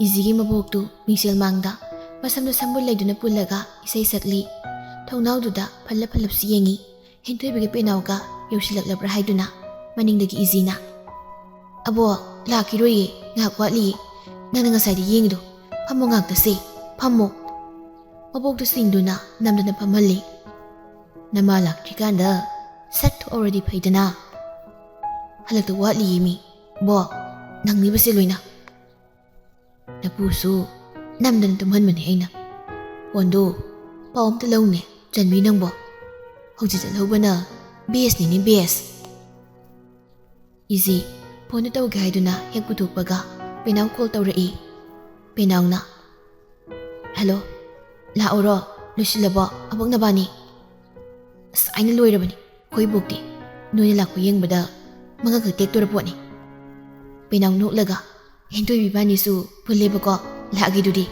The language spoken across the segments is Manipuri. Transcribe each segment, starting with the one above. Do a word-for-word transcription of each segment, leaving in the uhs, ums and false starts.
ꯏꯖꯤꯒꯤ ꯃꯕꯣꯛꯇꯨ ꯃꯤꯡꯁꯦꯜ ꯃꯥꯡꯗ ꯃꯁꯝꯗꯨ ꯁꯝꯕꯨꯜ ꯂꯩꯗꯨꯅ ꯄꯨꯜꯂꯒ ꯏꯁꯩ ꯁꯛꯂꯤ꯫ ꯊꯣꯡꯅꯥꯎꯗꯨꯗ ꯐꯜꯂꯞ ꯐꯜꯂꯞꯁꯨ ꯌꯦꯡꯉꯤ꯫ ꯍꯦꯟꯊꯣꯏꯕꯤꯒ ꯄꯦꯅꯥꯎꯒ ꯌꯧꯁꯤꯜꯂꯛꯂꯕ꯭ꯔꯥ ꯍꯥꯏꯗꯨꯅ ꯃꯅꯤꯡꯗꯒꯤ ꯏꯖꯤꯅ, "ꯑꯕꯣ, ꯂꯥꯛꯈꯤꯔꯣꯏꯌꯦ, ꯉꯥꯏꯍꯥꯛ ꯋꯥꯠꯂꯤꯌꯦ꯫ ꯅꯪꯅ ꯉꯁꯥꯏꯗꯤ ꯌꯦꯡꯉꯤꯗꯣ꯫ ꯐꯝꯃꯣ ꯉꯥꯛꯇꯁꯦ, ꯐꯝꯃꯣ꯫" ꯃꯕꯣꯛꯇꯨ ꯁꯤꯡꯗꯨꯅ ꯅꯝꯗꯅ ꯐꯝꯍꯜꯂꯤ꯫ "ꯅꯃꯥ ꯂꯥꯛꯇ꯭ꯔꯤꯀꯥꯟꯗ ꯁꯠ ꯊꯣꯛꯍꯧꯔꯗꯤ ꯐꯩꯗꯅ꯫ ꯍꯜꯂꯛꯇ ꯋꯥꯠꯂꯤꯌꯦ ꯃꯤ꯫ ꯕꯣ, ꯅꯪꯅꯤꯕꯁꯦ ꯂꯣꯏꯅ꯫" "ꯅꯄꯨꯁꯨ ꯅꯝꯗꯅ ꯇꯨꯝꯍꯟꯕꯅꯦ ꯑꯩꯅ꯫ ꯐꯣꯟꯗꯣ ꯄꯥꯎ ꯑꯝꯇ ꯂꯧꯅꯦ, ꯆꯟꯕꯤ ꯅꯪꯕꯣ꯫ ꯍꯧꯖꯤꯛ ꯆꯠꯍꯧꯕꯅ ꯕꯦꯁꯅꯤꯅꯦ, ꯕꯦꯁ꯫" ꯏꯖꯤ ꯐꯣꯟꯗꯨ ꯇꯧꯒꯦ ꯍꯥꯏꯗꯨꯅ ꯍꯦꯛ ꯄꯨꯊꯣꯛꯄꯒ ꯄꯦꯅꯥꯎ ꯀꯣꯜ ꯇꯧꯔꯛꯏ꯫ ꯄꯦꯅꯥꯎꯅ, "ꯍꯜꯂꯣ, ꯂꯥꯛꯎꯔꯣ? ꯂꯣꯏꯁꯤꯜꯂꯕꯣ ꯑꯕꯣꯛ ꯅꯕꯥꯅꯤ?" "ꯑꯁ, ꯑꯩꯅ ꯂꯣꯏꯔꯕꯅꯤ꯫ ꯑꯩꯈꯣꯏ ꯕꯣꯛꯇꯤ ꯅꯣꯏꯅ ꯂꯥꯛꯄ ꯌꯦꯡꯕꯗ ꯃꯉꯛꯀ ꯇꯦꯛꯇꯣꯔ ꯄꯣꯠꯅꯤ꯫" ꯄꯦꯅꯥꯎ ꯅꯣꯛꯂꯒ, "ꯍꯦꯟꯊꯣꯏꯕꯤ ꯏꯕꯥꯅꯤꯁꯨ ꯄꯨꯜꯂꯦꯕꯀꯣ, ꯂꯥꯛꯑꯒꯦ ꯑꯗꯨꯗꯤ꯫"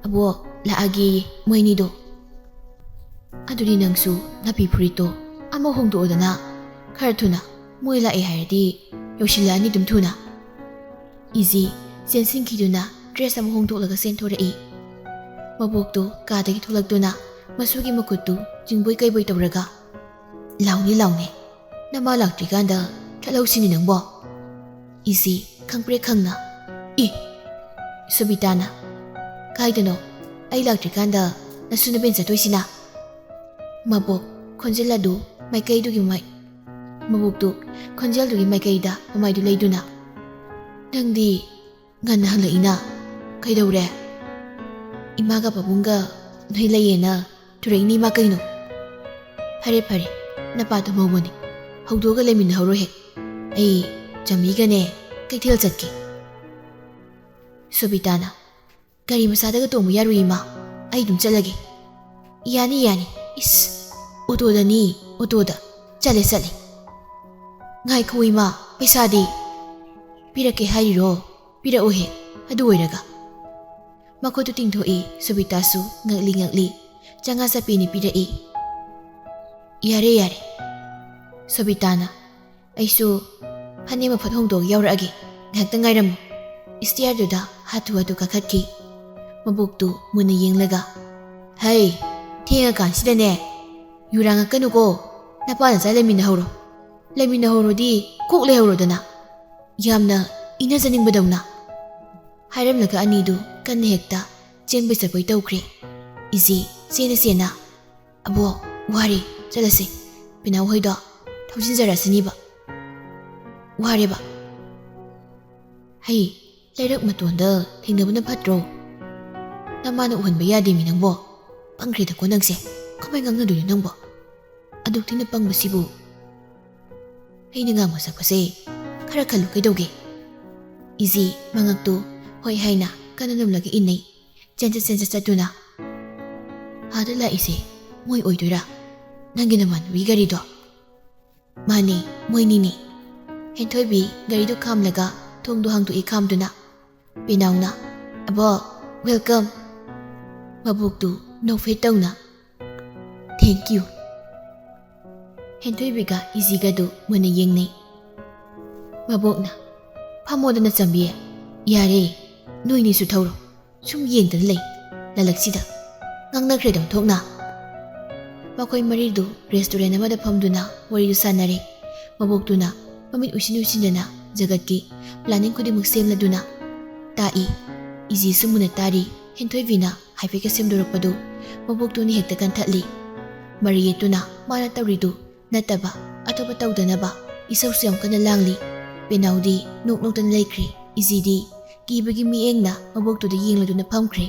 "ꯑꯕꯣ, ꯂꯥꯛꯑꯒꯦ ꯃꯣꯏꯅꯤꯗꯣ꯫" "ꯑꯗꯨꯗꯤ ꯅꯪꯁꯨ ꯅꯥꯄꯤ ꯐꯨꯔꯤꯠꯇꯣ ꯑꯃ ꯍꯣꯡꯗꯣꯛꯑꯣꯗꯅ, ꯈꯔ ꯊꯨꯅ꯫ ꯃꯣꯏ ꯂꯥꯛꯑꯦ ꯍꯥꯏꯔꯗꯤ ꯌꯧꯁꯤꯜꯂꯛꯑꯅꯤ ꯑꯗꯨꯝ ꯊꯨꯅ꯫" ꯏꯖꯤ ꯆꯦꯟꯁꯤꯟꯈꯤꯗꯨꯅ ꯗ꯭ꯔꯦꯁ ꯑꯃ ꯍꯣꯡꯗꯣꯛꯂꯒ ꯆꯦꯟꯊꯣꯔꯛꯏ꯫ ꯃꯕꯣꯛꯇꯨ ꯀꯥꯗꯒꯤ ꯊꯣꯛꯂꯛꯇꯨꯅ ꯃꯁꯨꯒꯤ ꯃꯈꯨꯠꯇꯨ ꯆꯤꯡꯕꯣꯏ ꯀꯩꯕꯣꯏ ꯇꯧꯔꯒ, "ꯂꯥꯎꯅꯦ, ꯂꯥꯎꯅꯦ, ꯅꯃꯥ ꯂꯥꯛꯇ꯭ꯔꯤꯀꯥꯟꯗ ꯊꯠꯍꯧꯁꯤꯅꯦ ꯅꯪꯕꯣ꯫" ꯏꯖꯤ ꯈꯪꯄ꯭ꯔꯦꯛ ꯈꯪꯅ, "ꯏ, ꯁꯣꯕꯤꯇꯥꯅ, ꯀꯥꯏꯗꯅꯣ ꯑꯩ ꯂꯥꯛꯇ꯭ꯔꯤꯀꯥꯟꯗ ꯅꯁꯨ ꯅꯕꯦꯟ ꯆꯠꯇꯣꯏꯁꯤꯅ?" ꯃꯕꯣꯛ ꯈꯣꯟꯖꯦꯜ ꯑꯗꯨ ꯃꯥꯏꯀꯩꯗꯨꯒꯤ ꯃꯥꯏ-, ꯃꯕꯣꯛꯇꯨ ꯈꯣꯟꯖꯦꯜꯗꯨꯒꯤ ꯃꯥꯏꯀꯩꯗ ꯃꯃꯥꯏꯗꯨ ꯂꯩꯗꯨꯅ, "ꯅꯪꯗꯤ ꯉꯟꯅ ꯍꯜꯂꯛꯏꯅ꯫ ꯀꯩꯗꯧꯔꯦ? ꯏꯃꯥꯒ ꯄꯥꯕꯨꯡꯒ ꯅꯣꯏ ꯂꯩꯌꯦꯅ ꯊꯨꯔꯛꯏꯅꯤ ꯏꯃꯥ ꯀꯩꯅꯣ?" "ꯐꯔꯦ, ꯐꯔꯦ, ꯅꯄꯥ ꯇꯨꯝꯍꯧꯕꯅꯤ꯫ ꯍꯧꯗꯣꯛꯑꯒ ꯂꯩꯃꯤꯟꯅꯍꯧꯔꯣ ꯍꯦꯛ꯫ ꯑꯩ ꯆꯝꯃꯤꯒꯅꯦ ꯀꯩꯊꯦꯜ ꯆꯠꯀꯦ꯫" ꯁꯣꯕꯤꯇꯥꯅ, "ꯒꯥꯔꯤ ꯃꯆꯥꯗꯒ ꯇꯣꯡꯕ ꯌꯥꯔꯣꯏ ꯏꯃꯥ, ꯑꯩ ꯑꯗꯨꯝ ꯆꯠꯂꯒꯦ꯫" "ꯌꯥꯅꯤ, ꯌꯥꯅꯤ꯫ ꯏꯁ, ꯑꯣꯇꯣꯗꯅꯤ, ꯑꯣꯇꯣꯗ꯫ ꯆꯠꯂꯦ, ꯆꯠꯂꯦ꯫ ꯉꯥꯏꯈꯣ ꯏꯃꯥ, ꯄꯩꯁꯥꯗꯤ?" "ꯄꯤꯔꯛꯀꯦ ꯍꯥꯏꯔꯤꯔꯣ? ꯄꯤꯔꯛꯎꯍꯦ, ꯑꯗꯨ ꯑꯣꯏꯔꯒ꯫" ꯃꯈꯨꯠꯇꯨ ꯇꯤꯡꯊꯣꯛꯏ ꯁꯣꯕꯤꯇꯥꯁꯨ ꯉꯛꯂꯤ ꯉꯛꯂꯤ꯫ ꯆꯥꯝꯃꯉꯥ ꯆꯞꯄꯤꯅꯤ ꯄꯤꯔꯛꯏ꯫ "ꯌꯥꯔꯦ, ꯌꯥꯔꯦ꯫" ꯁꯣꯕꯤꯇꯥꯅ, "ꯑꯩꯁꯨ ꯐꯅꯦꯛ ꯑꯃ ꯐꯠ ꯍꯣꯡꯗꯣꯛꯑꯒ ꯌꯥꯎꯔꯛꯑꯒꯦ, ꯉꯥꯏꯍꯥꯛꯇꯪ ꯉꯥꯏꯔꯝꯃꯨ꯫" ꯁ꯭ꯇꯤꯌꯔꯗꯨꯗ ꯍꯥꯊꯨ ꯍꯥꯊꯨ ꯀꯥꯈꯠꯈꯤ꯫ ꯃꯕꯣꯛꯇꯨ ꯃꯨꯟꯅ ꯌꯦꯡꯂꯒ, "ꯍꯩ, ꯊꯦꯡꯉꯀꯥꯟꯁꯤꯗꯅꯦ, ꯌꯨꯔꯥꯡꯉꯛꯀꯅꯨꯀꯣ, ꯅꯄꯥ ꯅꯆꯥ ꯂꯩꯃꯤꯟꯅꯍꯧꯔꯣ꯫ ꯂꯩꯃꯤꯟꯅꯍꯧꯔꯣꯗꯤ ꯀꯣꯛ ꯂꯩꯍꯧꯔꯣꯗꯅ꯫ ꯌꯥꯝꯅ ꯏꯅꯖꯅꯤꯡꯕꯗꯧꯅ"꯫ ꯍꯥꯏꯔꯝꯂꯒ ꯑꯅꯤꯗꯨ ꯀꯟꯅ ꯍꯦꯛꯇ ꯆꯦꯟꯕꯣꯏ ꯆꯠꯄꯣꯏ ꯇꯧꯈ꯭ꯔꯦ꯫ ꯏꯖꯤ ꯆꯦꯟꯅ ꯆꯦꯟꯅ, "ꯑꯕꯣꯛ, ꯋꯥꯔꯦ, ꯆꯠꯂꯁꯤ꯫ ꯄꯤꯅꯥꯎ ꯍꯣꯏꯗꯣ ꯊꯧꯖꯤꯟꯖꯔꯛꯁꯅꯤꯕ꯫ ꯋꯥꯔꯦꯕ꯫ ꯍꯩ, ꯂꯩꯔꯛ ꯃꯇꯣꯟꯗ ꯊꯦꯡꯅꯕꯅ ꯐꯠꯇ꯭ꯔꯣ? ꯅꯃꯥꯅ ꯎꯍꯟꯕ ꯌꯥꯗꯦꯃꯤ ꯅꯪꯕꯣ꯫ ꯄꯪꯈ꯭ꯔꯦꯗꯀꯣ ꯅꯪꯁꯦ꯫ ꯀꯃꯥꯏ ꯉꯥꯡꯅꯗꯣꯏꯅꯣ ꯅꯪꯕꯣ? ꯑꯗꯨꯛ ꯊꯤꯅ ꯄꯪꯕꯁꯤꯕꯨ꯫ ꯑꯩꯅ ꯉꯥꯡꯕ ꯁꯛꯄꯁꯦ ꯈꯔ ꯈꯜꯂꯨ ꯀꯩꯗꯧꯒꯦ?" ꯏꯖꯤ ꯃꯉꯛꯇꯨ ꯍꯣꯏ ꯍꯥꯏꯅ ꯀꯟꯅ ꯅꯣꯝꯂꯒ ꯏꯟꯅꯩ꯫ ꯆꯦꯟꯆꯠ ꯆꯦꯟꯆꯠ ꯆꯠꯇꯨꯅ, "ꯑꯥꯗ ꯂꯥꯛꯏꯁꯦ ꯃꯣꯏ ꯑꯣꯏꯗꯣꯏꯔꯥ? ꯅꯪꯒꯤ ꯅꯃꯥꯟꯅꯕꯤ ꯒꯥꯔꯤꯗꯣ?" "ꯃꯥꯅꯦ, ꯃꯣꯏꯅꯤꯅꯦ"꯫ ꯍꯦꯟꯊꯣꯏꯕꯤ ꯒꯥꯔꯤꯗꯨ ꯈꯥꯝꯂꯒ ꯊꯣꯡꯗꯨ ꯍꯥꯡꯗꯣꯛꯏ ꯈꯥꯝꯗꯨꯅ꯫ ꯄꯤꯅꯥꯎꯅ, "ꯑꯕꯣꯛ, welcome"꯫ ꯃꯕꯣꯛꯇꯨ ꯅꯣꯛꯐꯦꯠ ꯇꯧꯅ, "Thank you"꯫ ꯍꯦꯟꯊꯣꯏꯕꯤꯒ ꯏꯖꯤꯒꯗꯨ ꯃꯨꯟꯅ ꯌꯦꯡꯅꯩ꯫ ꯃꯕꯣꯛꯅ, "ꯐꯝꯃꯣꯗꯅ ꯆꯝꯕꯤ, ꯌꯥꯔꯦ, ꯅꯣꯏꯅꯤꯁꯨ ꯊꯧꯔꯣ꯫ ꯁꯨꯝ ꯌꯦꯡꯗꯅ ꯂꯩ꯫ ꯂꯥꯂꯛꯁꯤꯗ ꯉꯥꯡꯅꯈ꯭ꯔꯦꯗ ꯑꯣꯟꯊꯣꯛꯅ"꯫ ꯃꯈꯣꯏ ꯃꯔꯤꯗꯨ ꯔꯦꯁꯇꯨꯔꯦꯟ ꯑꯃꯗ ꯐꯝꯗꯨꯅ ꯋꯥꯔꯤꯗꯨ ꯁꯥꯟꯅꯔꯦ꯫ ꯃꯕꯣꯛꯇꯨꯅ ꯃꯃꯤꯠ ꯎꯏꯁꯤꯟ ꯎꯏꯁꯤꯟꯗꯅ ꯖꯒꯠꯀꯤ ꯄ꯭ꯂꯥꯅꯤꯡ ꯈꯨꯗꯤꯡꯃꯛ ꯁꯦꯝꯂꯗꯨꯅ ꯇꯥꯛꯏ꯫ ꯏꯖꯤꯁꯨ ꯃꯨꯟꯅ ꯇꯥꯔꯤ꯫ ꯍꯦꯟꯊꯣꯏꯕꯤꯅ ꯍꯥꯏꯐꯦꯠꯀ ꯁꯦꯝꯗꯣꯔꯛꯄꯗꯨ ꯃꯕꯣꯛꯇꯨꯅ ꯍꯦꯛꯇ ꯀꯟꯊꯠꯂꯤ꯫ ꯃꯔꯩ ꯌꯦꯠꯇꯨꯅ ꯃꯥꯅ ꯇꯧꯔꯤꯗꯨ ꯅꯠꯇꯕ ꯑꯇꯣꯞꯄ ꯇꯧꯗꯅꯕ ꯏꯁꯧꯁꯨ ꯌꯥꯝ ꯀꯟꯅ ꯂꯥꯡꯂꯤ꯫ ꯄꯦꯅꯥꯎꯗꯤ ꯅꯣꯛ ꯅꯣꯛꯇꯅ ꯂꯩꯈ꯭ꯔꯦ꯫ ꯏꯖꯤꯗꯤ ꯀꯤꯕꯒꯤ ꯃꯤꯠꯌꯦꯡꯅ ꯃꯕꯣꯛꯇꯨꯗ ꯌꯦꯡꯂꯗꯨꯅ ꯐꯝꯈ꯭ꯔꯦ꯫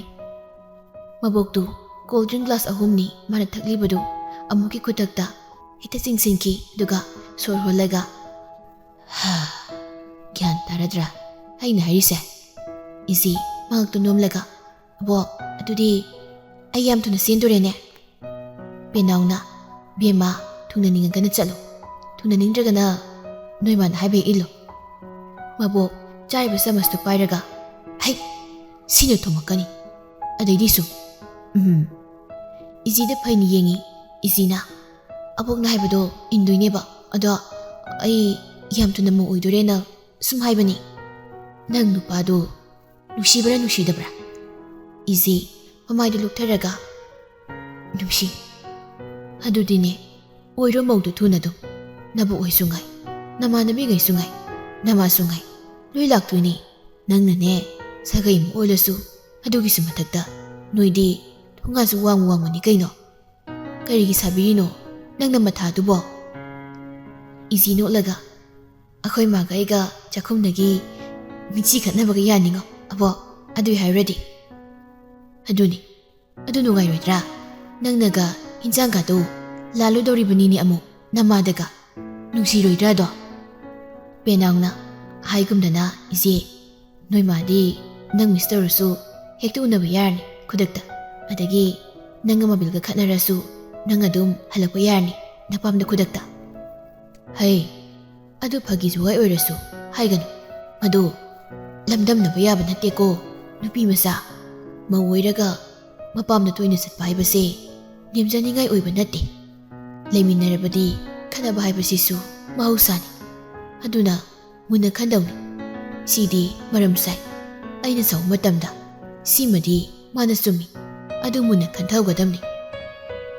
ꯃꯕꯣꯛꯇꯨ ꯀꯣꯜ ꯗ꯭ꯔꯤꯡ ꯒ꯭ꯂꯥꯁ ꯑꯍꯨꯝꯅꯤ ꯃꯥꯅ ꯊꯛꯂꯤꯕꯗꯨ꯫ ꯑꯃꯨꯛꯀꯤ ꯈꯨꯗꯛꯇ ꯍꯦꯛꯇ ꯆꯤꯡꯁꯤꯟꯈꯤ, ꯑꯗꯨꯒ ꯁꯣꯔ ꯍꯣꯜꯂꯒ, "ꯍꯥ, ꯒ꯭ꯌꯥꯟ ꯇꯥꯔꯗ꯭ꯔꯥ ꯑꯩꯅ ꯍꯥꯏꯔꯤꯁꯦ?" ꯏꯖꯤ ꯃꯉꯛꯇꯨ ꯅꯣꯝꯂꯒ, "ꯑꯕꯣꯛ, ꯑꯗꯨꯗꯤ ꯑꯩ ꯌꯥꯝ ꯊꯨꯅ ꯆꯦꯟꯗꯣꯔꯦꯅꯦ?" ꯄꯦꯅꯥꯎꯅ, "ꯕꯦꯝꯃ, ꯊꯨꯡꯅꯅꯤꯡꯉꯒꯅ ꯆꯠꯂꯣ, ꯊꯨꯡꯅꯅꯤꯡꯗ꯭ꯔꯒꯅ ꯅꯣꯏ ꯃꯥꯅ ꯍꯥꯏꯕ ꯍꯦꯛ ꯏꯜꯂꯣ"꯫ ꯃꯕꯣꯛ ꯆꯥꯔꯤꯕ ꯆꯥꯃꯁꯇꯨ ꯄꯥꯏꯔꯒ, "ꯍꯩ, ꯁꯤꯅ ꯊꯨꯝꯃꯛꯀꯅꯤ꯫ ꯑꯗꯩꯗꯤ ꯁꯨꯝ, ꯎꯝ"꯫ ꯏꯖꯤꯗ ꯐꯩꯅ ꯌꯦꯡꯉꯤ꯫ ꯏꯖꯤꯅ, "ꯑꯕꯣꯛꯅ ꯍꯥꯏꯕꯗꯣ ꯏꯟꯗꯣꯏꯅꯦꯕ, ꯑꯗꯣ ꯑꯩ ꯌꯥꯝ ꯊꯨꯅ ꯃꯧ ꯑꯣꯏꯗꯣꯔꯦꯅ ꯁꯨꯝ ꯍꯥꯏꯕꯅꯤ"꯫ "ꯅꯪ ꯅꯨꯄꯥꯗꯨ ꯅꯨꯡꯁꯤꯕ꯭ꯔꯥ ꯅꯨꯡꯁꯤꯗꯕ꯭ꯔꯥ?" ꯏꯖꯤ ꯃꯃꯥꯏꯗꯨ ꯂꯨꯞꯊꯔꯒ, "ꯅꯨꯡꯁꯤ꯫ ꯑꯗꯨꯗꯤꯅꯦ, ꯑꯣꯏꯔꯣ ꯃꯧꯗꯨ ꯊꯨꯅ ꯑꯗꯨꯝ꯫ ꯅꯕꯨ ꯑꯣꯏꯁꯨ ꯉꯥꯏ, ꯅꯃꯥꯟꯅꯕꯤꯈꯩꯁꯨ ꯉꯥꯏ, ꯅꯃꯥꯁꯨ ꯉꯥꯏ, ꯂꯣꯏ ꯂꯥꯛꯇꯣꯏꯅꯤ꯫ ꯅꯪꯅꯅꯦ, ꯁꯥꯒꯩ ꯑꯃ ꯑꯣꯜꯂꯁꯨ, ꯑꯗꯨꯒꯤꯁꯨ ꯃꯊꯛꯇ ꯅꯣꯏꯗꯤ ꯊꯣꯡꯒꯥꯟꯁꯨ ꯋꯥꯡ ꯋꯥꯡꯕꯅꯤ ꯀꯩꯅꯣ꯫ ꯀꯔꯤꯒꯤ ꯁꯥꯕꯤꯔꯤꯅꯣ ꯅꯪꯅ ꯃꯊꯥꯗꯨꯕꯣ?" ꯏꯖꯤ ꯅꯣꯛꯂꯒ, "ꯑꯩꯈꯣꯏ ꯃꯥꯒ ꯑꯩꯒ ꯆꯥꯛꯈꯨꯝꯗꯒꯤ ꯃꯤꯠꯁꯤ ꯈꯠꯅꯕꯒ ꯌꯥꯅꯤꯡꯉꯣ, ꯑꯕꯣ, ꯑꯗꯨꯏ ꯍꯥꯏꯔꯨꯔꯗꯤ꯫ ꯑꯗꯨꯅꯤ, ꯑꯗꯨ ꯅꯨꯡꯉꯥꯏꯔꯣꯏꯗ꯭ꯔꯥ? ꯅꯪꯅꯒ ꯏꯟꯁꯥꯡꯒꯗꯣ ꯂꯥꯜꯂꯨꯗꯧꯔꯤꯕꯅꯤꯅꯦ ꯑꯃꯨꯛ, ꯅꯃꯥꯗꯒ꯫ ꯅꯨꯡꯁꯤꯔꯣꯏꯗ꯭ꯔꯥꯗꯣ?" ꯄꯦꯅꯥꯎꯅ ꯍꯥꯏꯒꯨꯝꯗꯅ, "ꯏꯆꯦ, ꯅꯣꯏ ꯃꯥꯗꯤ ꯅꯪ ꯃꯤꯁ ꯇꯧꯔꯁꯨ ꯍꯦꯛꯇ ꯎꯅꯕ ꯌꯥꯔꯅꯤ ꯈꯨꯗꯛꯇ꯫ ꯑꯗꯒꯤ ꯅꯪ ꯑꯃ ꯕꯤꯜꯒ ꯈꯠꯅꯔꯁꯨ ꯅꯪ ꯑꯗꯨꯝ ꯍꯜꯂꯛꯄ ꯌꯥꯔꯅꯤ ꯅꯄꯥꯝꯗ ꯈꯨꯗꯛꯇ꯫" ꯍꯩ, ꯑꯗꯨ ꯐꯥꯒꯤ ꯖꯨꯒꯥꯏ ꯑꯣꯏꯔꯁꯨ ꯍꯥꯏꯒꯅꯨ꯫ ꯃꯗꯨ ꯂꯝꯗꯝꯅꯕ ꯌꯥꯕ ꯅꯠꯇꯦꯀꯣ, ꯅꯨꯄꯤ ꯃꯆꯥ꯫ ꯃꯧ ꯑꯣꯏꯔꯒ ꯃꯄꯥꯝꯗ ꯇꯣꯏꯅ ꯆꯠꯄ ꯍꯥꯏꯕꯁꯦ ꯂꯦꯝꯖꯅꯤꯡꯉꯥꯏ ꯑꯣꯏꯕ ꯅꯠꯇꯦ꯫ ꯂꯩꯃꯤꯟꯅꯔꯕꯗꯤ ꯈꯠꯅꯕ ꯍꯥꯏꯕꯁꯤꯁꯨ ꯃꯍꯧꯁꯥꯅꯤ꯫ ꯑꯗꯨꯅ ꯃꯨꯟꯅ ꯈꯟꯗꯧꯅꯤ꯫ ꯁꯤꯗꯤ ꯃꯔꯝ ꯆꯥꯏ꯫ ꯑꯩꯅ ꯁꯧꯕ ꯃꯇꯝꯗ ꯁꯤꯃꯗꯤ ꯃꯥꯅ ꯆꯨꯝꯃꯤ꯫ ꯑꯗꯨ ꯃꯨꯟꯅ ꯈꯟꯊꯧꯒꯗꯕꯅꯤ꯫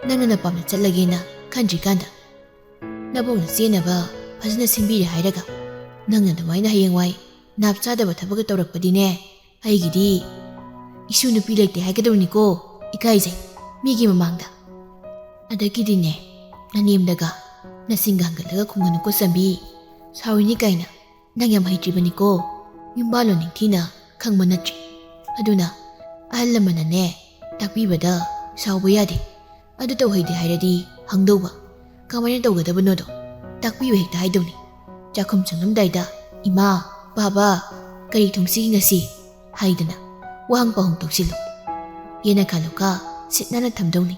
ꯅꯪꯅ ꯅꯄꯥꯝꯗ ꯆꯠꯂꯒꯦꯅ ꯈꯟꯗ꯭ꯔꯤꯀꯥꯟꯗ ꯅꯕꯣꯛꯅ ꯆꯦꯟꯅꯕ ꯐꯖꯅ ꯁꯤꯟꯕꯤꯔꯦ ꯍꯥꯏꯔꯒ ꯅꯪꯅ ꯑꯗꯨꯃꯥꯏꯅ ꯍꯌꯦꯡꯋꯥꯏ ꯅꯥꯞ ꯆꯥꯗꯕ ꯊꯕꯛꯀ ꯇꯧꯔꯛꯄꯗꯤꯅꯦ, ꯑꯩꯒꯤꯗꯤ ꯏꯁꯨ ꯅꯨꯄꯤ ꯂꯩꯇꯦ ꯍꯥꯏꯒꯗꯧꯅꯤꯀꯣ, ꯏꯀꯥꯏꯖꯩ ꯃꯤꯒꯤ ꯃꯃꯥꯡꯗ꯫ ꯑꯗꯒꯤꯗꯤꯅꯦ, ꯅꯅꯦꯝꯗꯒ ꯅꯆꯤꯟꯒ ꯍꯪꯒꯠꯂꯒ ꯈꯨꯝꯒꯅꯨꯀꯣ ꯆꯝꯕꯤ, ꯁꯥꯎꯔꯤꯅꯤ ꯀꯥꯏꯅ꯫ ꯅꯪ ꯌꯥꯝ ꯍꯩꯇ꯭ꯔꯤꯕꯅꯤꯀꯣ, ꯌꯨꯝꯕꯥꯜꯂꯣꯟ ꯅꯤꯡꯊꯤꯅ ꯈꯪꯕ ꯅꯠꯇ꯭ꯔꯤ꯫ ꯑꯗꯨꯅ ꯑꯍꯜ ꯂꯃꯟꯅꯅꯦ ꯇꯥꯛꯄꯤꯕꯗ ꯁꯥꯎꯕ ꯌꯥꯗꯦ꯫ ꯑꯗꯨ ꯇꯧꯍꯩꯗꯦ ꯍꯥꯏꯔꯗꯤ ꯍꯪꯗꯧꯕ, ꯀꯃꯥꯏꯅ ꯇꯧꯒꯗꯕꯅꯣꯗꯣ ꯇꯥꯛꯄꯤꯌꯨ ꯍꯦꯛꯇ ꯍꯥꯏꯗꯧꯅꯤ꯫ ꯆꯥꯛꯈꯨꯝ ꯆꯪꯂꯝꯗꯥꯏꯗ, "ꯏꯃꯥ, ꯕꯥꯕꯥ, ꯀꯔꯤ ꯊꯣꯡꯁꯤꯒꯦ ꯉꯁꯤ?" ꯍꯥꯏꯗꯅ ꯋꯥꯍꯪ ꯄꯥꯎꯍꯪ ꯇꯧꯁꯤꯜꯂꯨ꯫ ꯌꯦꯅꯈꯥ ꯂꯨꯈꯥ ꯁꯤꯠ ꯅꯥꯟꯅ ꯊꯝꯗꯧꯅꯤ꯫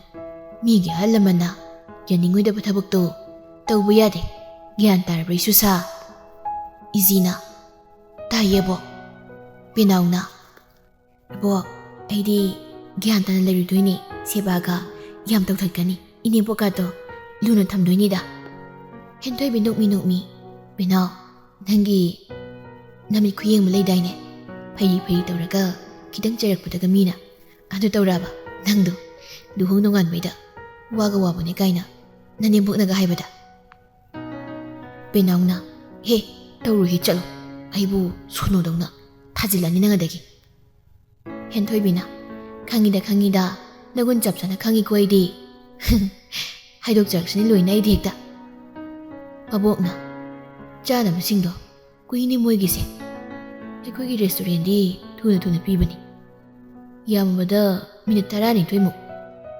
ꯃꯤꯒꯤ ꯑꯍꯜ ꯂꯃꯟꯅ ꯌꯥꯅꯤꯡꯉꯣꯏꯗꯕ ꯊꯕꯛꯇꯣ ꯇꯧꯕ ꯌꯥꯗꯦ꯫ ꯒ꯭ꯌꯥꯟ ꯇꯥꯔꯕ꯭ꯔꯥ ꯏꯁꯨꯁꯥ? ꯏꯖꯤꯅ, "ꯇꯥꯏꯌꯦꯕꯣ꯫" ꯄꯦꯅꯥꯎꯅ, "ꯑꯕꯣꯛ, ꯑꯩꯗꯤ ꯒ꯭ꯌꯥꯟ ꯇꯥꯅ ꯂꯩꯔꯨꯗꯣꯏꯅꯤ꯫ ꯁꯦꯕꯥꯒ ꯌꯥꯝ ꯇꯧꯊꯠꯀꯅꯤ꯫ ꯏꯅꯦꯝꯄꯣꯛꯀꯥꯗꯣ ꯂꯨꯅ ꯊꯝꯗꯣꯏꯅꯤꯗ꯫" ꯍꯦꯟꯊꯣꯏꯕꯤ ꯅꯣꯛꯃꯤ ꯅꯣꯛꯃꯤ, "ꯄꯦꯅꯥꯎ, ꯅꯪꯒꯤ ꯅꯃꯤꯠ ꯈꯨꯌꯦꯡ ꯑꯃ ꯂꯩꯗꯥꯏꯅꯦ? ꯐꯩꯔꯤ ꯐꯩꯔꯤ ꯇꯧꯔꯒ ꯈꯤꯇꯪ ꯆꯩꯔꯛꯄꯗꯒ ꯃꯤꯅ꯫ ꯑꯗꯨ ꯇꯧꯔꯛꯑꯕ ꯅꯪꯗꯣ? ꯂꯨꯍꯣꯡ ꯅꯣꯡꯉꯥꯟꯕꯩꯗ ꯋꯥꯒ ꯋꯥꯕꯅꯦ ꯀꯥꯏꯅ ꯅꯅꯦꯝꯕꯣꯛꯅꯒ ꯍꯥꯏꯕꯗ꯫ ꯄꯦꯅꯥꯎꯅ, "ꯍꯦ, ꯇꯧꯔꯨꯍꯦ, ꯆꯠꯂꯣ꯫ ꯑꯩꯕꯨ ꯁꯣꯅꯣꯗꯧꯅ ꯊꯥꯖꯤꯜꯂꯅꯤ ꯅꯪ ꯑꯗꯒꯤ꯫" ꯍꯦꯟꯊꯣꯏꯕꯤꯅ, "ꯈꯪꯉꯤꯗ, ꯈꯪꯉꯤꯗ, ꯅꯒꯨꯟ ꯆꯞ ꯆꯥꯅ ꯈꯪꯉꯤꯀꯣ ꯑꯩꯗꯤ꯫" ꯍꯥꯏꯗꯣꯛꯆꯔꯛꯁꯅꯤ ꯂꯣꯏꯅ ꯑꯩꯗꯤ ꯍꯦꯛꯇ꯫ ꯃꯕꯣꯛꯅ, "ꯆꯥꯅꯕꯁꯤꯡꯗꯣ ꯀꯨꯏꯅꯤ ꯃꯣꯏꯒꯤꯁꯦ꯫ ꯑꯩꯈꯣꯏꯒꯤ ꯔꯦꯁꯇꯨꯔꯦꯟꯗꯤ ꯊꯨꯅ ꯊꯨꯅ ꯄꯤꯕꯅꯤ꯫ ꯌꯥꯝꯃꯕꯗ ꯃꯤꯅꯤꯠ ꯇꯔꯥꯅꯤꯊꯣꯏꯃꯨꯛ꯫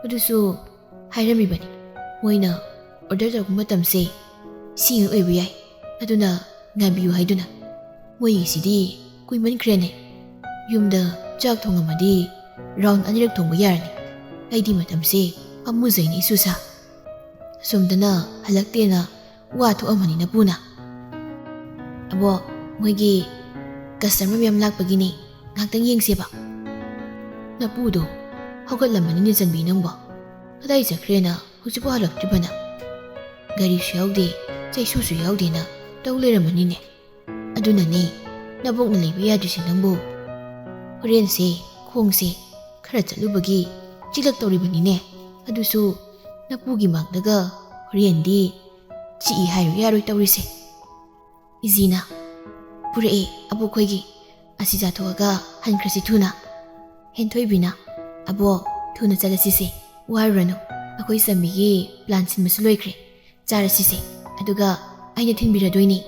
ꯑꯗꯨꯁꯨ ꯍꯥꯏꯔꯝꯃꯤꯕꯅꯤ, ꯃꯣꯏꯅ ꯑꯣꯔꯗꯔ ꯇꯧꯔꯛꯄ ꯃꯇꯝꯁꯦ ꯁꯤꯉꯩ ꯑꯣꯏꯕ ꯌꯥꯏ, ꯑꯗꯨꯅ ꯉꯥꯏꯕꯤꯌꯨ ꯍꯥꯏꯗꯨꯅ꯫ ꯃꯣꯏꯒꯤꯁꯤꯗꯤ ꯀꯨꯏꯃꯟꯈ꯭ꯔꯦꯅꯦ꯫ ꯌꯨꯝꯗ ꯆꯥꯛ ꯊꯣꯡꯉꯝꯃꯗꯤ ꯔꯥꯎꯟ ꯑꯅꯤꯔꯛ ꯊꯣꯡꯕ ꯌꯥꯔꯅꯤ꯫ ꯑꯩꯗꯤ ꯃꯇꯝꯁꯦ ꯄꯥꯝꯃꯨꯖꯩꯅꯦ ꯏꯁꯨꯁꯥ꯫ ꯑꯁꯣꯝꯗꯅ ꯍꯜꯂꯛꯇꯦꯅ ꯋꯥ ꯊꯣꯛꯑꯝꯃꯅꯤ ꯅꯄꯨꯅ꯫" "ꯑꯕꯣꯛ, ꯃꯣꯏꯒꯤ ꯀꯁꯇꯃꯔ ꯃꯌꯥꯝ ꯂꯥꯛꯄꯒꯤꯅꯦ, ꯉꯥꯏꯍꯥꯛꯇꯪ ꯌꯦꯡꯁꯦꯕ꯫" "ꯅꯄꯨꯗꯣ ꯍꯧꯒꯠꯂꯝꯃꯅꯤꯅꯦ ꯆꯟꯕꯤ ꯅꯪꯕꯣ꯫ ꯀꯗꯥꯏ ꯆꯠꯈ꯭ꯔꯦꯅ ꯍꯧꯖꯤꯛꯐꯥꯎ ꯍꯜꯂꯛꯇ꯭ꯔꯤꯕꯅ? ꯒꯥꯔꯤꯁꯨ ꯌꯥꯎꯗꯦ, ꯆꯩꯁꯨꯁꯨ ꯌꯥꯎꯗꯦꯅ ꯇꯧ ꯂꯩꯔꯝꯃꯅꯤꯅꯦ꯫ ꯑꯗꯨꯅꯅꯦ ꯅꯕꯣꯛꯅ ꯂꯩꯕ ꯌꯥꯗ꯭ꯔꯤꯁꯦ ꯅꯪꯕꯨ꯫ ꯍꯣꯔꯦꯟꯁꯦ ꯈꯣꯡꯁꯦ ꯈꯔ ꯆꯠꯂꯨꯕꯒꯤ ꯆꯤꯛꯂꯛꯇꯧꯔꯤꯕꯅꯤꯅꯦ꯫ ꯑꯗꯨꯁꯨ ꯅꯄꯨꯒꯤ ꯃꯥꯡꯗꯒ ꯍꯣꯔꯦꯟꯗꯤ ꯆꯤꯛꯏ ꯍꯥꯏꯔꯨ ꯌꯥꯔꯣꯏ ꯇꯧꯔꯤꯁꯦ꯫" ꯏꯖꯤꯅ, "ꯄꯨꯔꯛꯑꯦ ꯑꯕꯣꯛꯈꯣꯏꯒꯤ, ꯑꯁꯤ ꯆꯥꯊꯣꯛꯑꯒ ꯍꯟꯈ꯭ꯔꯁꯤ ꯊꯨꯅ꯫" ꯍꯦꯟꯊꯣꯏꯕꯤꯅ, "ꯑꯕꯣꯛ, ꯊꯨꯅ ꯆꯠꯂꯁꯤꯁꯦ, ꯋꯥꯔꯨꯔꯅꯨ, ꯑꯩꯈꯣꯏ ꯆꯝꯕꯤꯒꯤ ꯄ꯭ꯂꯥꯟ ꯁꯤꯟꯕꯁꯨ ꯂꯣꯏꯈ꯭ꯔꯦ, ꯆꯥꯔꯁꯤꯁꯦ, ꯑꯗꯨꯒ ꯑꯩꯅ ꯊꯤꯟꯕꯤꯔꯗꯣꯏꯅꯤ꯫"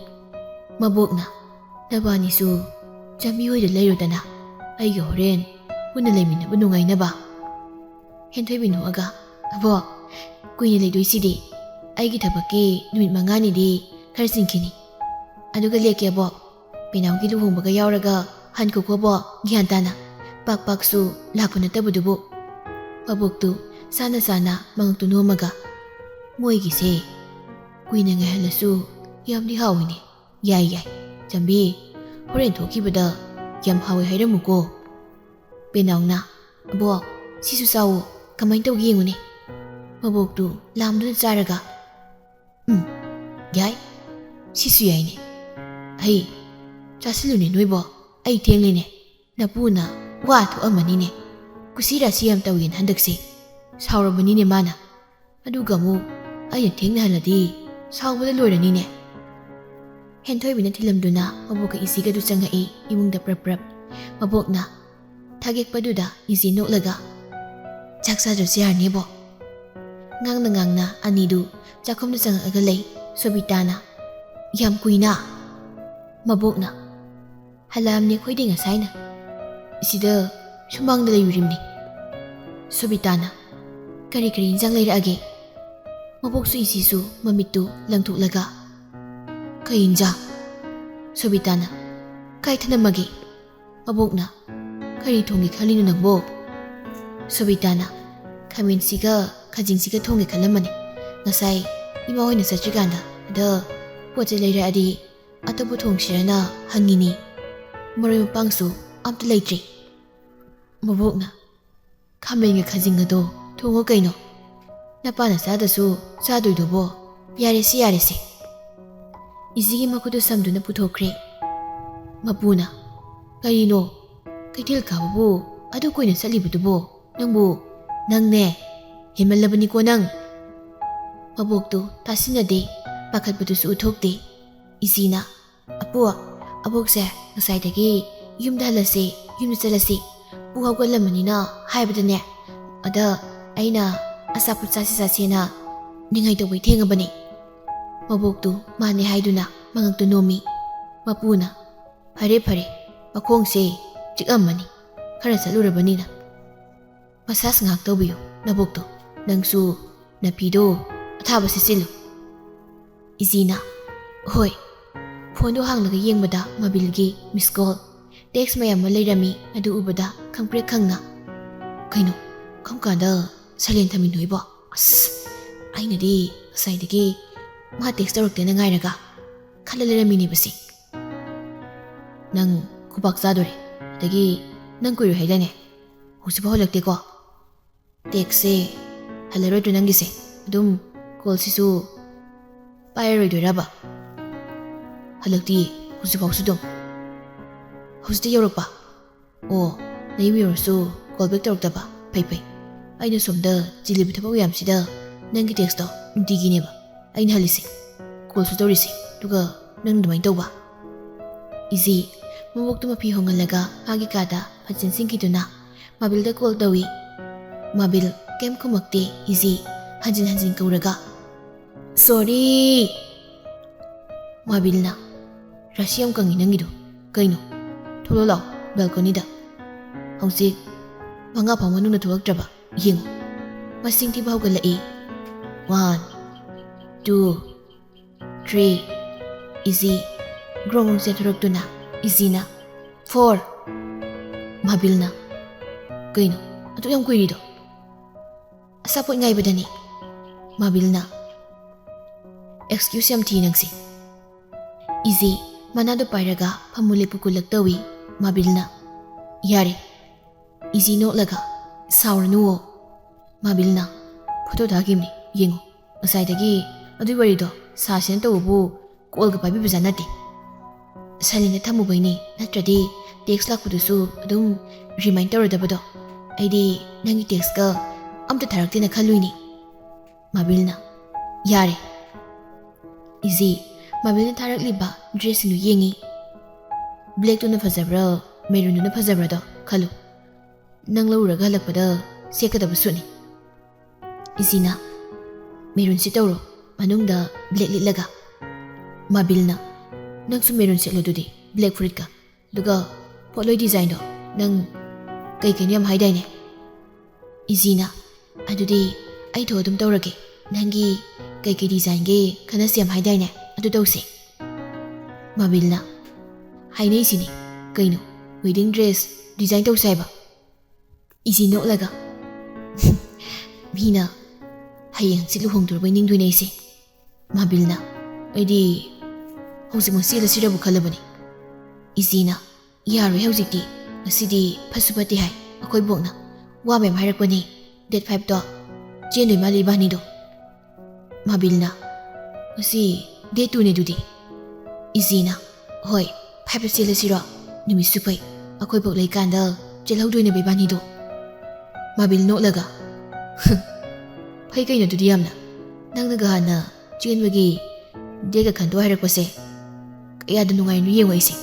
ꯃꯕꯣꯛꯅ, "ꯅꯕꯥꯅꯤꯁꯨ ꯆꯝꯕꯤ ꯍꯣꯏꯗ ꯂꯩꯔꯨꯗꯅ, ꯑꯩꯒ ꯍꯣꯔꯦꯟ ꯄꯨꯟꯅ ꯂꯩꯃꯤꯟꯅꯕ ꯅꯨꯡꯉꯥꯏꯅꯕ꯫" ꯍꯦꯟꯊꯣꯏꯕꯤ ꯅꯣꯛꯑꯒ, "ꯑꯕꯣꯛ, ꯀꯨꯏꯅ ꯂꯩꯗꯣꯏꯁꯤꯗꯤ? ꯑꯩꯒꯤ ꯊꯕꯛꯀꯤ ꯅꯨꯃꯤꯠ ꯃꯉꯥꯅꯤꯗꯤ ꯈꯔ ꯆꯤꯟꯈꯤꯅꯤ꯫ ꯑꯗꯨꯒ ꯂꯦꯛꯀꯦ ꯑꯕꯣꯛ꯫ ꯄꯦꯅꯥꯎꯒꯤ ꯂꯨꯍꯣꯡꯕꯒ ꯌꯥꯎꯔꯒ ꯍꯟꯈꯣꯀꯣ ꯑꯕꯣꯛ, ꯒ꯭ꯌꯥꯟ ꯇꯥꯅ꯫ ꯄꯥꯛ ꯄꯥꯛꯁꯨ ꯂꯥꯛꯄ ꯅꯠꯇꯕꯗꯨꯕꯨ꯫" ꯃꯕꯣꯛꯇꯨ ꯁꯥꯅ ꯁꯥꯅ ꯃꯉꯛꯇꯨ ꯅꯣꯝꯃꯒ, "ꯃꯣꯏꯒꯤꯁꯦ ꯀꯨꯏꯅ ꯉꯥꯏꯍꯜꯂꯁꯨ ꯌꯥꯝꯗꯤ ꯍꯥꯎꯏꯅꯦ꯫ ꯌꯥꯏ, ꯌꯥꯏ꯫ ꯆꯝꯕꯤ, ꯍꯣꯔꯦꯟ ꯊꯣꯛꯈꯤꯕꯗ ꯌꯥꯝ ꯍꯥꯎꯋꯦ ꯍꯥꯏꯔꯝꯃꯨꯀꯣ꯫" ꯄꯦꯅꯥꯎꯅ, "ꯑꯕꯣꯛ, ꯁꯤꯁꯨ ꯆꯥꯎꯋꯣ, ꯀꯃꯥꯏꯅ ꯇꯧꯒꯦ ꯌꯦꯡꯉꯨꯅꯦ꯫" ꯃꯕꯣꯛꯇꯨ ꯂꯥꯝꯗꯨꯅ ꯆꯥꯔꯒ, "ꯎꯝ, ꯌꯥꯏ, ꯁꯤꯁꯨ ꯌꯥꯏꯅꯦ꯫ ꯑꯩ ꯆꯥꯁꯤꯜꯂꯨꯅꯦ ꯅꯣꯏꯕꯣ, ꯑꯩ ꯊꯦꯡꯂꯦꯅꯦ꯫ ꯅꯄꯨꯅ ꯋꯥ ꯊꯣꯛꯑꯝꯃꯅꯤꯅꯦ꯫ ꯀꯨꯁꯤ ꯔꯥꯁꯤ ꯌꯥꯝ ꯇꯧꯋꯦꯅ ꯍꯟꯗꯛꯁꯦ꯫ ꯁꯥꯎꯔꯕꯅꯤꯅꯦ ꯃꯥꯅ꯫ ꯑꯗꯨꯒ ꯑꯃꯨꯛ ꯑꯩꯅ ꯊꯦꯡꯅꯍꯜꯂꯗꯤ ꯁꯥꯎꯕꯗ ꯂꯣꯏꯔꯅꯤꯅꯦ꯫ ꯍꯦꯟꯊꯣꯏꯕꯤꯅ ꯊꯤꯜꯂꯝꯗꯨꯅ ꯃꯕꯣꯛꯀ ꯏꯁꯤꯒꯗꯨ ꯆꯪꯉꯛꯏ ꯏꯃꯨꯡꯗ ꯄ꯭ꯔꯞ ꯄ꯭ꯔꯞ꯫ ꯃꯕꯣꯛꯅ ꯊꯥꯒꯦꯛꯄꯗꯨꯗ ꯏꯁꯤ ꯅꯣꯛꯂꯒ, "ꯆꯥꯛ ꯆꯥꯗ꯭ꯔꯁꯨ ꯌꯥꯔꯅꯦꯕꯣ?" ꯉꯥꯡꯅ ꯉꯥꯡꯅ ꯑꯅꯤꯗꯨ ꯆꯥꯛꯈꯨꯝꯗ ꯆꯪꯉꯛꯑꯒ ꯂꯩ꯫ ꯁꯣꯕꯤꯇꯥꯅ, "ꯌꯥꯝ ꯀꯨꯏꯅ?" ꯃꯕꯣꯛꯅ, "ꯍꯜꯂꯛꯑꯝꯅꯦ ꯑꯩꯈꯣꯏꯗꯤ ꯉꯁꯥꯏꯅ꯫ ꯁꯤꯗ ꯁꯨꯃꯥꯡꯗ ꯂꯩꯔꯨꯔꯤꯕꯅꯤ꯫" ꯁꯣꯕꯤꯇꯥꯅ, "ꯀꯔꯤ ꯀꯔꯤ ꯏꯟꯖꯥꯡ ꯂꯩꯔꯛꯑꯒꯦ?" ꯃꯕꯣꯛꯁꯨ ꯏꯁꯤꯁꯨ ꯃꯃꯤꯠꯇꯨ ꯂꯪꯊꯣꯛꯂꯒ, "ꯀꯩ ꯏꯟꯖꯥꯡ?" ꯁꯣꯕꯤꯇꯥꯅ, "ꯀꯥꯏ ꯊꯅꯝꯃꯒꯦ?" ꯃꯕꯣꯛꯅ, "ꯀꯔꯤ ꯊꯣꯡꯒꯦ ꯈꯜꯂꯤꯅꯣ ꯅꯪꯕꯣ?" ꯁꯣꯕꯤꯇꯥꯅ, "ꯈꯥꯃꯦꯟꯁꯤꯒ ꯈꯥꯖꯤꯡꯁꯤꯒ ꯊꯣꯡꯒꯦ ꯈꯜꯂꯝꯕꯅꯦ꯫ ꯉꯁꯥꯏ ꯏꯃꯥ ꯍꯣꯏꯅ ꯆꯠꯇ꯭ꯔꯤꯀꯥꯟꯗ ꯑꯗ ꯄꯣꯠ ꯆꯩ ꯂꯩꯔꯛꯑꯗꯤ ꯑꯇꯣꯞꯄ ꯊꯣꯡꯁꯤꯔꯅ ꯍꯪꯉꯤꯅꯤ꯫ ꯃꯔꯣꯏ ꯃꯄꯥꯡꯁꯨ ꯑꯝꯇ ꯂꯩꯇ꯭ꯔꯤ꯫" ꯃꯕꯣꯛꯅ, "ꯈꯥꯃꯦꯟꯒ ꯈꯥꯖꯤꯡꯒꯗꯣ ꯊꯣꯡꯉꯣ ꯀꯩꯅꯣ꯫ ꯅꯄꯥꯅ ꯆꯥꯗꯁꯨ ꯆꯥꯗꯣꯏꯗꯨꯕꯣ꯫ ꯌꯥꯔꯦꯁꯦ, ꯌꯥꯔꯦꯁꯦ꯫" ꯏꯁꯤꯒꯤ ꯃꯈꯨꯠꯇꯨ ꯁꯝꯗꯨꯅ ꯄꯨꯊꯣꯛꯈ꯭ꯔꯦ꯫ ꯃꯄꯨꯅ, "ꯀꯔꯤꯅꯣ? ꯀꯩꯊꯦꯜ ꯀꯥꯕꯕꯨ ꯑꯗꯨ ꯀꯨꯏꯅ ꯆꯠꯂꯤꯕꯗꯨꯕꯣ? ꯅꯪꯕꯨ, ꯅꯪꯅꯦ, ꯍꯦꯟꯃꯜꯂꯕꯅꯤꯀꯣ ꯅꯪ꯫" ꯃꯕꯣꯛꯇꯨ ꯇꯥꯁꯤꯟꯅꯗꯦ, ꯄꯥꯈꯠꯄꯗꯨꯁꯨ ꯎꯠꯊꯣꯛꯇꯦ꯫ ꯏꯁꯤꯅ, "ꯑꯄꯨ, ꯑꯕꯣꯛꯁꯦ ꯉꯁꯥꯏꯗꯒꯤ ꯌꯨꯝꯗ ꯍꯜꯂꯁꯤ, ꯌꯨꯝꯗ ꯆꯠꯂꯁꯤ, ꯄꯨ ꯍꯧꯒꯠꯂꯝꯃꯅꯤꯅ ꯍꯥꯏꯕꯗꯅꯦ, ꯑꯗ ꯑꯩꯅ ꯑꯆꯥꯄꯣꯠ ꯆꯥꯁꯤ ꯆꯥꯁꯦꯅ ꯅꯤꯡꯉꯥꯏ ꯇꯧꯕꯩ ꯊꯦꯡꯉꯕꯅꯤ꯫" ꯃꯕꯣꯛꯇꯨ ꯃꯥꯅꯦ ꯍꯥꯏꯗꯨꯅ ꯃꯉꯛꯇꯨ ꯅꯣꯝꯃꯤ꯫ ꯃꯄꯨꯅ, "ꯐꯔꯦ ꯐꯔꯦ, ꯃꯈꯣꯡꯁꯦ ꯆꯤꯛꯑꯝꯃꯅꯤ, ꯈꯔ ꯆꯠꯂꯨꯔꯕꯅꯤꯅ꯫ ꯃꯁꯥꯁ ꯉꯥꯏꯍꯥꯛ ꯇꯧꯕꯤꯌꯨ ꯅꯕꯣꯛꯇꯣ, ꯅꯪꯁꯨ ꯅꯥꯄꯤꯗꯣ ꯑꯊꯥꯕ ꯁꯦꯠꯆꯤꯜꯂꯨ꯫" ꯏꯖꯤꯅ, "ꯍꯣꯏ꯫" ꯐꯣꯟꯗꯣ ꯍꯥꯡꯂꯒ ꯌꯦꯡꯕꯗ ꯃꯕꯤꯜꯒꯤ ꯃꯤꯁ ꯀꯣꯜ, ꯇꯦꯛꯁ ꯃꯌꯥꯝ ꯑꯃ ꯂꯩꯔꯝꯃꯤ꯫ ꯑꯗꯨ ꯎꯕꯗ ꯈꯪꯄ꯭ꯔꯦꯛ ꯈꯪꯅ, "ꯀꯩꯅꯣ, ꯀꯔꯝ ꯀꯥꯟꯗ ꯁꯥꯏꯂꯦꯟ ꯊꯝꯃꯤꯅꯣ ꯑꯩꯕꯣ? ꯑꯁ, ꯑꯩꯅꯗꯤ ꯉꯁꯥꯏꯗꯒꯤ ꯃꯥ ꯇꯦꯛꯁ ꯇꯧꯔꯛꯇꯦꯅ ꯉꯥꯏꯔꯒ ꯈꯜꯂ ꯂꯩꯔꯝꯃꯤꯅꯦꯕꯁꯦ꯫" "ꯅꯪ ꯈꯨꯕꯥꯛ ꯆꯥꯗꯣꯔꯦ꯫ ꯑꯗꯒꯤ ꯅꯪ ꯀꯨꯏꯔꯣꯏ ꯍꯥꯏꯗꯥꯏꯅꯦ? ꯍꯧꯖꯤꯛꯐꯥꯎ ꯍꯜꯂꯛꯇꯦꯀꯣ? ꯇꯦꯛꯁꯁꯦ ꯍꯜꯂꯔꯣꯏꯗ꯭ꯔꯣ ꯅꯪꯒꯤꯁꯦ? ꯑꯗꯨꯝ ꯀꯣꯜꯁꯤꯁꯨ ꯄꯥꯏꯔꯔꯣꯏꯗꯣꯏꯔꯕ?" "ꯍꯜꯂꯛꯇꯤꯌꯦ, ꯍꯧꯖꯤꯛꯐꯥꯎꯁꯨ ꯑꯗꯨꯝ꯫ ꯍꯧꯖꯤꯛꯇ ꯌꯧꯔꯛꯄ? ꯑꯣ, ꯅꯌꯨꯝ ꯌꯧꯔꯁꯨ ꯀꯣꯜ ꯕꯦꯛ ꯇꯧꯔꯛꯇꯕ? ꯐꯩ ꯐꯩ꯫ ꯑꯩꯅ ꯁꯣꯝꯗ ꯆꯤꯜꯂꯤꯕ ꯊꯕꯛ ꯃꯌꯥꯝꯁꯤꯗ ꯅꯪꯒꯤ ꯇꯦꯛꯁꯇꯣ ꯅꯨꯡꯇꯤꯒꯤꯅꯦꯕ ꯑꯩꯅ ꯍꯜꯂꯤꯁꯦ, ꯀꯣꯜꯁꯨ ꯇꯧꯔꯤꯁꯦ, ꯑꯗꯨꯒ ꯅꯪ ꯑꯗꯨꯃꯥꯏꯅ ꯇꯧꯕ? ꯏꯖꯤ ꯃꯕꯣꯛꯇꯨ ꯃꯐꯤ ꯍꯣꯡꯍꯜꯂꯒ ꯃꯥꯒꯤ ꯀꯥꯗ ꯐꯠ ꯆꯦꯟꯁꯤꯟꯈꯤꯗꯨꯅ ꯃꯥꯕꯤꯜꯗ ꯀꯣꯜ ꯇꯧꯏ꯫ ꯃꯥꯕꯤꯜ ꯀꯩꯝ ꯈꯨꯝꯃꯛꯇꯦ꯫ ꯏꯖꯤ ꯍꯟꯖꯤꯟ ꯍꯟꯖꯤꯟ ꯀꯧꯔꯒ, "ꯁꯣꯔꯤ!" ꯃꯥꯕꯤꯜꯅ, "ꯔꯥꯁꯤ ꯌꯥꯝ ꯀꯪꯉꯤ ꯅꯪꯒꯤꯗꯣ꯫ ꯀꯩꯅꯣ? ꯊꯣꯛꯂꯛꯑꯣ ꯂꯥꯛꯑꯣ ꯕꯦꯜꯀꯣꯅꯤꯗ꯫ ꯍꯧꯖꯤꯛ ꯃꯉꯥ ꯐꯥꯎ ꯃꯅꯨꯡꯗ ꯊꯣꯛꯂꯛꯇ꯭ꯔꯕ ꯌꯦꯡꯉꯨ꯫ ꯃꯁꯤꯡ ꯊꯤꯕ ꯍꯧꯒꯠꯂꯛꯏ꯫ One, two, three." ꯏꯖꯤ ꯒ꯭ꯔꯣꯡ ꯒ꯭ꯔꯣꯡ ꯆꯦꯟꯊꯣꯔꯛꯇꯨꯅ ꯏꯖꯤꯅ, "Four!" ꯃꯥꯕꯤꯜꯅ, "ꯀꯩꯅꯣ ꯑꯗꯨꯛ ꯌꯥꯝ ꯀꯨꯏꯔꯤꯗꯣ?" "ꯑꯆꯥꯄꯣꯠ ꯉꯥꯏꯕꯗꯅꯤ," ꯃꯥꯕꯤꯜꯅ꯫ "ꯑꯦꯛꯁꯀ꯭ꯌꯨꯁ ꯌꯥꯝ ꯊꯤ ꯅꯪꯁꯦ꯫" ꯏꯖꯤ ꯃꯅꯥꯗꯣ ꯄꯥꯏꯔꯒ ꯐꯝꯃꯨ ꯂꯦꯞꯄꯨ ꯀꯨꯜꯂꯛ ꯇꯧꯏ꯫ ꯃꯥꯕꯤꯜꯅ, "ꯌꯥꯔꯦ꯫" ꯏꯖꯤ ꯅꯣꯛꯂꯒ, "ꯁꯥꯎꯔꯅꯨꯋꯣ꯫" ꯃꯥꯕꯤꯜꯅ, "ꯐꯣꯇꯣ ꯊꯥꯈꯤꯕꯅꯤ, ꯌꯦꯡꯉꯨ꯫ ꯉꯁꯥꯏꯗꯒꯤ ꯑꯗꯨꯏ ꯋꯥꯔꯤꯗꯣ ꯁꯥꯁꯦꯅ ꯇꯧꯕꯕꯨ ꯀꯣꯜꯒ ꯄꯥꯏꯕꯤꯕꯖꯥꯠ ꯅꯠꯇꯦ꯫ ꯁꯥꯏꯂꯦꯟꯗ ꯊꯝꯃꯨꯕꯩꯅꯤ, ꯅꯠꯇ꯭ꯔꯗꯤ ꯇꯦꯛꯁ ꯂꯥꯛꯄꯗꯨꯁꯨ ꯑꯗꯨꯝ ꯔꯤꯃꯥꯏꯟ ꯇꯧꯔꯗꯕꯗꯣ꯫ ꯑꯩꯗꯤ ꯅꯪꯒꯤ ꯇꯦꯛꯁꯀ ꯑꯝꯇ ꯊꯥꯔꯛꯇꯦꯅ ꯈꯜꯂꯨꯏꯅꯤ꯫" ꯃꯥꯕꯤꯜꯅ, "ꯌꯥꯔꯦ꯫" ꯏꯖꯤ ꯃꯥꯕꯤꯜꯅ ꯊꯥꯔꯛꯂꯤꯕ ꯗ꯭ꯔꯦꯁꯁꯤꯡꯗꯨ ꯌꯦꯡꯉꯤ꯫ "ꯕ꯭ꯂꯦꯛꯇꯨꯅ ꯐꯖꯕ꯭ꯔꯥ, ꯃꯦꯔꯨꯟꯗꯨꯅ ꯐꯖꯕ꯭ꯔꯥꯗꯣ ꯈꯜꯂꯨ꯫ ꯅꯪ ꯂꯧꯔꯨꯔꯒ ꯍꯜꯂꯛꯄꯗ ꯁꯦꯠꯀꯗꯕ ꯁꯨꯠꯅꯤ꯫" ꯏꯖꯤꯅ, "ꯃꯦꯔꯨꯟꯁꯤ ꯇꯧꯔꯣ, ꯃꯅꯨꯡꯗ ꯕ꯭ꯂꯦꯛ ꯂꯤꯠꯂꯒ꯫" ꯃꯥꯕꯤꯜꯅ, "ꯅꯪꯁꯨ ꯃꯦꯔꯨꯟ ꯁꯦꯠꯂꯣ ꯑꯗꯨꯗꯤ, ꯕ꯭ꯂꯦꯛ ꯐꯨꯔꯤꯠꯀ꯫ ꯑꯗꯨꯒ ꯄꯣꯠꯂꯣꯏ ꯗꯤꯖꯥꯏꯟꯗꯣ ꯅꯪ ꯀꯩ ꯀꯩꯅꯣ ꯌꯥꯝ ꯍꯥꯏꯗꯥꯏꯅꯦ?" ꯏꯖꯤꯅ, "ꯑꯗꯨꯗꯤ ꯑꯩ ꯊꯣꯛ ꯑꯗꯨꯝ ꯇꯧꯔꯒꯦ꯫ ꯅꯪꯒꯤ ꯀꯩ ꯀꯩ ꯗꯤꯖꯥꯏꯟꯒꯤ ꯈꯟꯅꯁꯤ ꯌꯥꯝ ꯍꯥꯏꯗꯥꯏꯅꯦ? ꯑꯗꯨ ꯇꯧꯁꯦ꯫" ꯃꯥꯕꯤꯜꯅ, "ꯍꯥꯏꯅꯩꯁꯤꯅꯤ ꯀꯩꯅꯣ, ꯋꯦꯗꯤꯡ ꯗ꯭ꯔꯦꯁ ꯗꯤꯖꯥꯏꯟ ꯇꯧꯁꯦ ꯍꯥꯏꯕ?" ꯏꯖꯤ ꯅꯣꯛꯂꯒ, "ꯃꯤꯅ ꯍꯌꯦꯡ ꯍꯪꯆꯤꯠ ꯂꯨꯍꯣꯡꯗꯣꯔꯕꯣꯏ ꯅꯤꯡꯗꯣꯏꯅꯦ ꯑꯩꯁꯦ꯫" ꯃꯥꯕꯤꯜꯅ, "ꯑꯩꯗꯤ ꯍꯧꯖꯤꯛꯃꯛ ꯆꯦꯜꯂꯁꯤꯔꯕꯨ ꯈꯜꯂꯕꯅꯤ꯫" ꯏꯖꯤꯅ, "ꯌꯥꯔꯣꯏ ꯍꯧꯖꯤꯛꯇꯤ, ꯉꯁꯤꯗꯤ ꯐꯠꯁꯨ ꯐꯠꯇꯦ ꯍꯥꯏ ꯑꯩꯈꯣꯏ ꯕꯣꯛꯅ, ꯋꯥ ꯃꯌꯥꯝ ꯍꯥꯏꯔꯛꯄꯅꯤ꯫ ꯗꯦꯠ ꯐꯥꯏꯚꯇꯣ ꯆꯦꯟꯗꯣꯏ ꯃꯥꯜꯂꯤ ꯏꯕꯥꯅꯤꯗꯣ꯫" ꯃꯥꯕꯤꯜꯅ, "ꯉꯁꯤ ꯗꯦꯠ ꯇꯨꯅꯦ ꯑꯗꯨꯗꯤ꯫" ꯏꯖꯤꯅ, "ꯍꯣꯏ, ꯐꯥꯏꯚꯇ ꯆꯦꯜꯂꯁꯤꯔꯣ?" ꯅꯨꯃꯤꯠꯁꯨ ꯐꯩ, ꯑꯩꯈꯣꯏ ꯐꯥꯎ ꯂꯩꯀꯥꯟꯗ ꯆꯦꯜꯍꯧꯗꯣꯏꯅꯦꯕ ꯏꯕꯥꯅꯤꯗꯣ꯫ ꯃꯥꯕꯤꯜ ꯅꯣꯛꯂꯒ, "ꯐꯩ ꯀꯩꯅꯣ ꯑꯗꯨꯗꯤ ꯌꯥꯝꯅ꯫ ꯅꯪꯅꯒ ꯍꯥꯟꯅ ꯆꯦꯟꯕꯒꯤ ꯗꯦꯠꯀ ꯈꯟꯗꯣꯛ ꯍꯥꯏꯔꯛꯄꯁꯦ ꯀꯌꯥꯗ ꯅꯨꯡꯉꯥꯏꯅꯣ ꯌꯦꯡꯉꯣ ꯑꯩꯁꯦ꯫